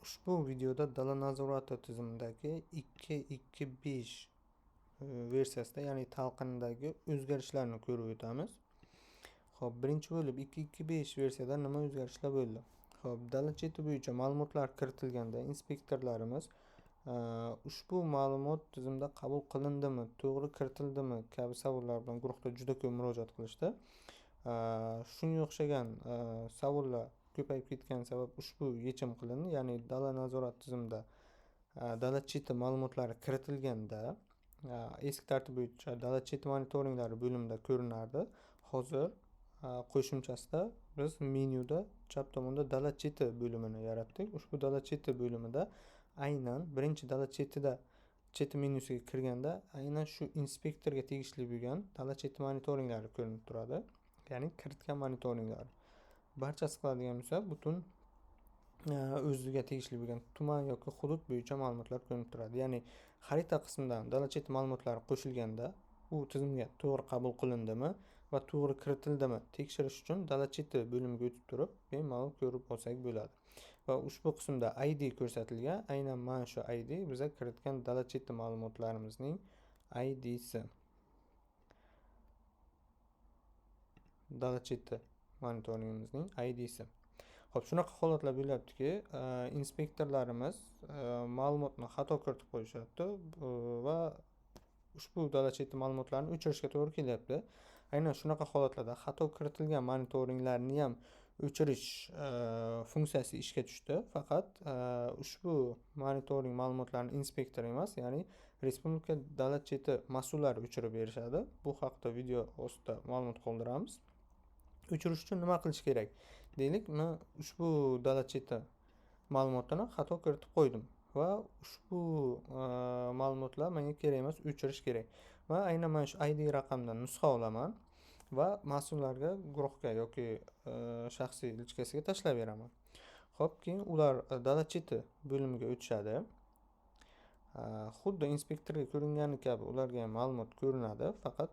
Ushbu videoda dala nazorati tizimidagi 2.2.5 versiyasida, ya'ni talqinidagi o'zgarishlarni ko'rib o'tamiz. Xo'p, birinchi bo'lib 2.2.5 versiyada nima o'zgarishlar bo'ldi? Xo'p, dala cheti bo'yicha ma'lumotlar kiritilganda inspektorlarimiz ushbu ma'lumot tizimda qabul qilindimi, to'g'ri kiritildimi kabi savollar bilan guruhda juda ko'p murojaat qilishdi. Shunga o'xshagan savollar ko'payib ketgani sabab ushbu yechim qilindi. Ya'ni dala nazorat tizimida dala cheti ma'lumotlari kiritilganda eski tartib bo'yicha dala cheti monitoringlari bo'limida ko'rinardi. Hozir qo'shimchasida biz menyuda chap tomonda dala cheti bo'limini yaratdik. Ushbu dala cheti bo'limida aynan birinchi dala chetida cheti menyusiga kirganda aynan shu inspektorga tegishli bo'lgan dala cheti monitoringlari ko'rinib turadi. Ya'ni kiritgan monitoringlari. Barchasi qiladigan bo'lsa, butun o'ziga tegishli bo'lgan tuman yoki hudud bo'yicha ma'lumotlar ko'rinib turadi. Ya'ni xarita qismidan dala cheti ma'lumotlari qo'shilganda u tizimga to'g'ri qabul qilindimi va to'g'ri kiritildimi tekshirish uchun dala cheti bo'limiga o'tib turib, bemalol ko'rib olsak bo'ladi. Va ushbu qismda ID ko'rsatilgan. Aynan mana shu ID biza kiritgan dala cheti ma'lumotlarimizning IDsi. Dala cheti monitoringimizning IDsi. Xo'p, shunaqa holatlar bo'lyaptiki, inspektorlarimiz ma'lumotni xato kiritib qo'yishyapti va ushbu dala cheti ma'lumotlarini o'chirishga to'g'ri kelyapti. Aynan shunaqa holatlarda xato kiritilgan monitoringlarni ham o'chirish funksiyasi ishga tushdi. Faqat ushbu monitoring ma'lumotlarini inspektor emas, ya'ni respublika dala cheti mas'ullari o'chirib berishadi. Bu haqda video ostida ma'lumot qoldiramiz. O'chirish uchun nima qilish kerak? Deylik, men ushbu dala cheti ma'lumotini xato kiritib qo'ydim va ushbu ma'lumotlar menga kerak emas, o'chirish kerak. Va aynan mana shu ID raqamdan nusxa olaman va mas'ullarga, guruhga yoki shaxsiy lichkasiga tashlab beraman. Xo'p, keyin ular dala cheti bo'limiga o'tishadi. Xuddi inspektorga ko'ringani kabi ularga ham ma'lumot ko'rinadi, faqat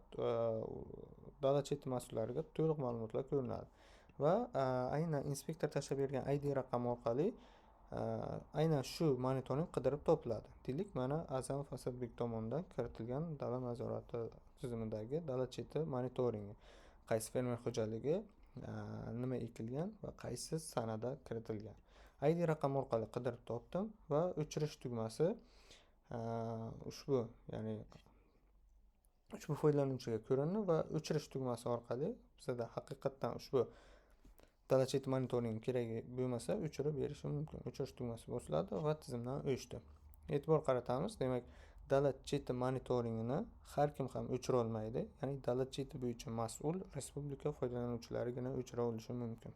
dala cheti mas'ullariga to'liq ma'lumotlar ko'rinadi. Va aynan inspektor tashlab bergan ID raqami orqali aynan shu monitoring qidirib topiladi. Deylik, mana Azamov Asadbek tomonidan kiritilgan dala nazorati tizimidagi dala cheti monitoringi. Qaysi fermer xo'jaligi, nima ekilgan va qaysi sanada kiritilgan. ID raqami orqali qidirib topdim va o'chirish tugmasi ushbu, ya'ni ushbu foydalanuvchiga ko'rindi va o'chirish tugmasi orqali bizada haqiqatdan ushbu dala cheti monitoring keragi bo'lmasa o'chirib berishi mumkin. O'chirish tugmasi bosiladi va tizimdan o'chdi. E'tibor qaratamiz, demak, dala cheti monitoringini har kim ham o'chira olmaydi. Ya'ni dala cheti bo'yicha mas'ul respublika foydalanuvchilarigina o'chira olishi mumkin.